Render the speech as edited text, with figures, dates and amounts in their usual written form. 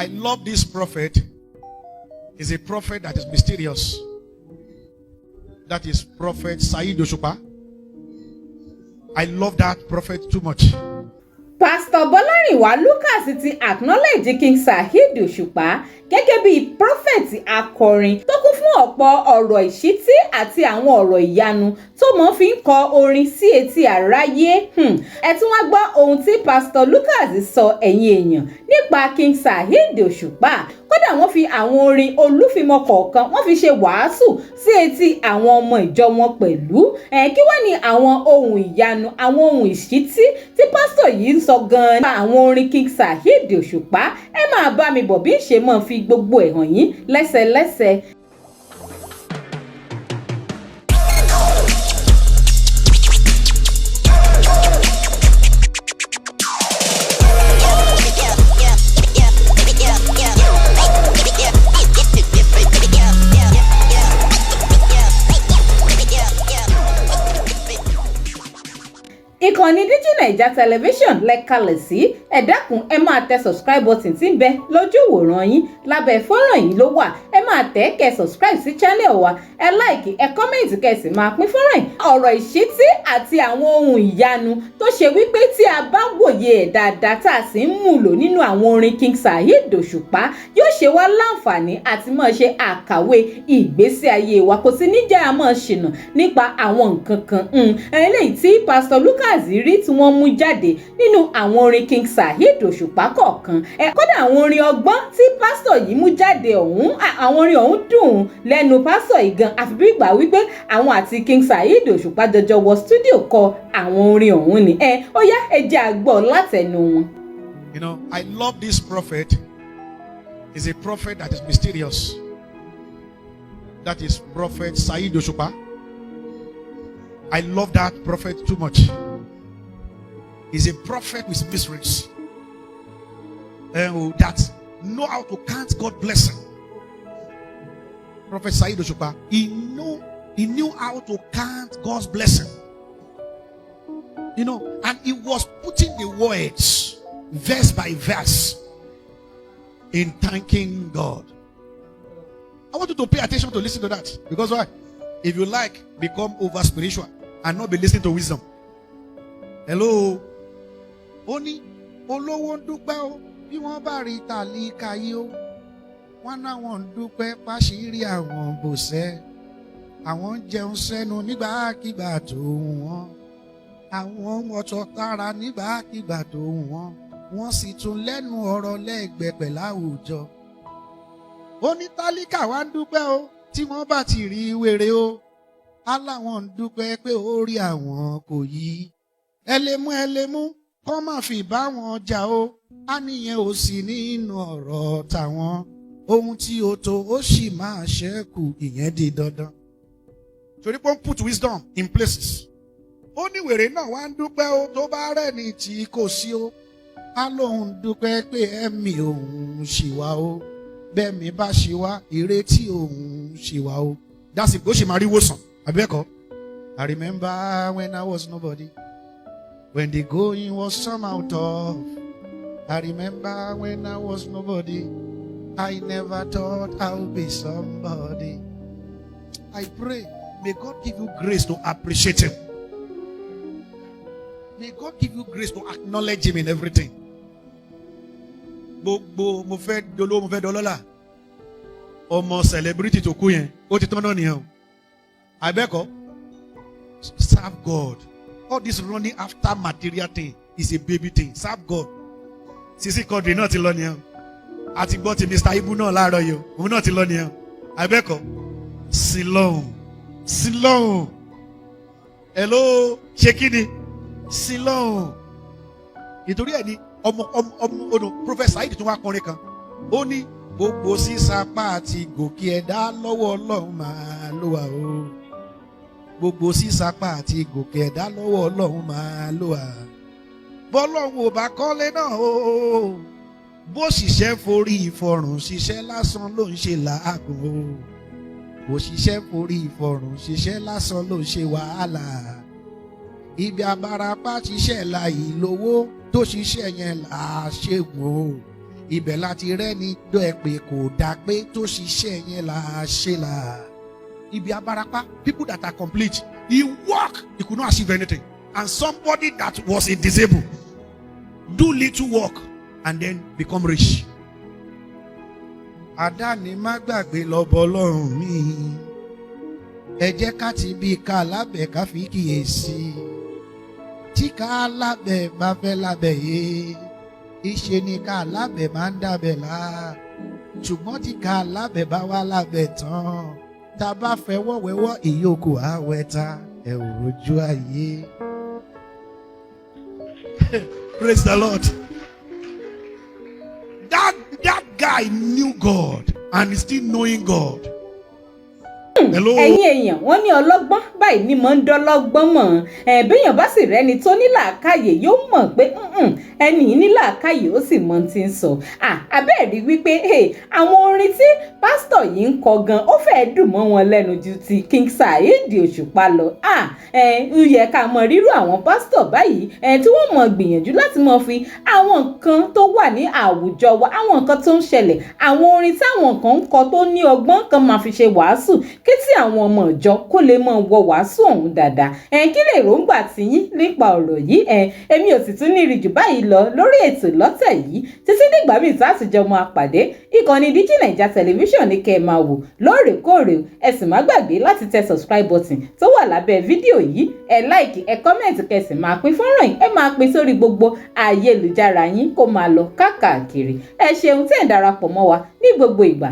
I love this prophet. He's a prophet that is mysterious. That is Prophet Saheed Osupa. I love that prophet too much. Pastor Bọ́lárìnwá Lucas ti acknowledge King Saheed Òṣùpá gẹ́gẹ́ bíi prophet akọrin tó kún fún ọ̀pọ̀ ọ̀rọ̀ ìṣítí àti àwọn ọ̀rọ̀ ìyanu tó mọ̀ fi ń kọ orin sí etí aráyé. Ẹ tún wá gbọ́ ohun tí Pastor Lucas sọ, ẹ̀yin èèyàn, nípa King Saheed Òṣùpá. Kódà, wọ́n fi àwọn orin olúfimọ kọ̀ọ̀kan, wọ́n fi ṣe wàásù sí etí àwọn ọmọ ìjọ wọn pẹ̀lú. Ẹ̀ kí wá ní àwọn ohun ìyanu, àwọn ohun ìṣítí tí pásítọ̀ yìí ń sọ gan-an nípa àwọn orin King Saheed Òṣùpá? Ẹ máa bá mi bọ̀ bí ń ṣe máa fi gbogbo ẹ̀ hàn yín lẹ́sẹlẹ́sẹ. Ìkànnì Digi Naija Television lẹ́kalẹ̀ sí. Ẹ dákun, ẹ máa tẹ subscribe button tí ń bẹ lójú ìwòran yín lábẹ́ fọ́nrán yìí ló wà. Ẹ máa tẹ̀ kẹ́ subscribe sí channel wa, ẹ like, ẹ comment, kẹ́ sì máa pín fọ́nrán yìí. Ọ̀rọ̀ ìṣítí àti àwọn ohun ìyanu tó ṣe wípé tí a bá wòye ẹ̀ dáadáa, tá a sì ń mú lò nínú àwọn orin King Saheed Òṣùpá, yóò ṣe wá láǹfààní àti máa ṣe àkàwé ìgbésí ayé wa, kò sí ní jẹ́ a máa ṣìnà nípa àwọn nǹkan kan. Eléyìí tí Pastor Lucas rí tí wọ́n mú jáde nínú àwọn orin King Saheed Òṣùpá kọ̀ọ̀kan ẹ, kódà àwọn orin ọgbọ́n tí pásítọ̀ yìí mú jáde ọ̀hún, àwọn orin ọ̀hún dùn lẹ́nu pásítọ̀ yìí gan, àfi bí ìgbà wípé àwọn àti King Saheed Òṣùpá jọjọ wọ studio kọ àwọn orin ọ̀hún ni. Ẹ ó yá, ẹ jẹ́ a gbọ́ látẹnu wọn. I love this prophet. He's a prophet that is mysterious. That is Prophet Saheed Osupa. I love that prophet too much. He's a prophet with mysteries that know how to count God blessing. Prophet Saheed Osupa, he knew how to count God's blessing. And he was putting the words verse by verse in thanking God. I want you to pay attention to listen to that. Because why? If you like, become over spiritual and not be listening to wisdom. Hello. Ó ní olówó ń dúpẹ́ o, bí wọ́n bá rí tálíkà yìí o. Wọ́n náwọn ń dúpẹ́ páṣírí àwọn bòṣẹ́. Àwọn ń jẹun sẹ́nu nígbàkigbà tó wù wọ́n. Àwọn ń wọṣọ tára nígbàkigbà tó wù wọ́n. Wọ́n sì tún lẹ́nu ọ̀rọ̀ lẹ́gbẹ̀ẹ́ pẹ̀lú àwùjọ. Ó ní tálíkà wá ń dúpẹ́ o, tí wọ́n bá ti rí wèrè o. Á láwọn ń dúpẹ́ pé ó rí àwọn kò yí. Ẹ lè mú, ẹ lè mú, kọ́ máa fi bá wọn jà o. Á níyẹn ò sí nínú ọ̀rọ̀ tàwọn. Ohun tí ó tó, ó sì máa ṣẹ́kù, ìyẹn di dandan. Torí pé ó ń put wisdom in places. Ó ní wèrè náà wá ń dúpẹ́ o, tó bá rẹ̀ ní tí kò sí o. Á lóun dúpẹ́ pé ẹ̀mí òun ṣì wá o. Bẹ́ẹ̀mí bá ṣì wá, ìrètí òun ṣì wá o. Dásìkò ó sì máa rí wòsàn. Àbí ẹ̀kọ́? I remember when I was nobody. When the going was somehow tough. I remember when I was nobody. I never thought I would be somebody. I pray, may God give you grace to appreciate Him. May God give you grace to acknowledge Him in everything. Gbogbo mo fẹ́ dolówó, mo fẹ́ dọlọ́lá. Ọmọ celebrity tó kú yẹn, ó ti tán náà nìyẹn o. Àbẹ́kọ̀, serve God. All this running after material thing is a baby thing. Serve God. Sisi Quadri náà ti lọ nìyẹn o. A ti gbọ́ ti Mr. Ibu náà láàárọ̀ yìí o. Òun náà ti lọ nìyẹn o. Àbẹ́kọ̀, Silọ́hùn. Silọ́hùn. Hello, ṣé kí ni? Silọ́hùn. Ìtorí ẹ̀ ni ọmọ ọmọ ọmọ odò Prophet Saheed tún wá kọrin kan. Ó ní gbogbo sísapá àti gòkè ẹ̀dá, lọ́wọ́ Ọlọ́run máa ló wà o. Gbogbo sísapá àti gòkè ẹ̀dá, lọ́wọ́ Ọlọ́run máa ló wà. Bọ́lọ́run ò bá kọ́lé náà o. Bó ṣiṣẹ́ forí ìfọ̀rùn ṣiṣẹ́, lásán ló ń ṣe làágùn o. Bó ṣiṣẹ́ forí ìfọ̀rùn ṣiṣẹ́, lásán ló ń ṣe wàhálà. Ibi abarapá ṣiṣẹ́ láì lówó tó ṣiṣẹ́ yẹn là á ṣègùn o. Ibẹ̀ láti rẹ́ni dọ́ ẹ pé kò dáa pé tó ṣiṣẹ́ yẹn là á ṣe là. Ibi abarapa, people that are complete, he work, he could not achieve anything. And somebody that was a disabled do little work and then become rich. Àdáni má gbàgbé lọ́bọ̀ ọlọ́run mi. Ẹ jẹ́ ká ti bí ká lábẹ́ ká fi kíyèsí. Tí ká lábẹ́ bá fẹ́ lábẹ́ yé, ìṣe ni ká lábẹ́ máa ń dábẹ́ là. Ṣùgbọ́n tí ká lábẹ́ bá wá lábẹ́ tán, tá a bá fẹ́ wọ́wẹ́wọ́ ìyókù àwẹ̀ ta ẹ̀ ò rojú ayé. Praise the Lord. That guy knew God and is still knowing God. Hello. Ẹ̀yin èèyàn, wọ́n ní ọlọ́gbọ́n báyìí ni mò ń dọ́lọ́gbọ́n mọ̀ ẹ̀. Béèyàn bá sì rẹ́ni tó ní làákàyè, yóò mọ̀ pé ẹni yìí ní làákàyè, ó sì mọ ti ń sọ. Àbẹ́ẹ̀rí wípé àwọn orin tí pásítọ̀ yìí ń kọ gan, ó fẹ́ẹ́ dùn mọ́ wọn lẹ́nu ju ti King Saheed Òṣùpá lọ. Ń yẹ ká mọ rírú àwọn pásítọ̀ báyìí tí wọ́n mọ̀ gbìyànjú láti mọ̀ fi àwọn nǹkan tó wà ní àwùjọ wa, àwọn nǹkan tó ń ṣẹlẹ̀, àwọn orin táwọn kan ń kọ tó ní ọgbọ́n kan, máa fi ṣe wàásù kí tí àwọn ọmọ ìjọ kó lè mọ wọ wàásù ọ̀hún dáadáa. Kí lè ròǹgbà tiyín nípa ọ̀rọ̀ yìí? Èmi ò sì tún ní rí jù báyìí lọ lórí ètò lọ́tẹ̀ yìí. Títí dìgbà míì tá a ti jọ máa pàdé, ìkànnì Digi Naija Television ní kẹ́ ẹ máa wò lóòrèkóòrè. Ẹ sì má gbàgbé láti tẹ subscribe button tó wà lábẹ́ fídíò yìí. Ẹ like, ẹ comment, kẹ́ sì máa pín fọ́nrán yìí. Ẹ máa pín sórí gbogbo ayélujára yín kó máa lọ káàkiri. Ẹ ṣeun tẹ́ ń darapọ̀ mọ́ wa ní gbogbo ìgbà.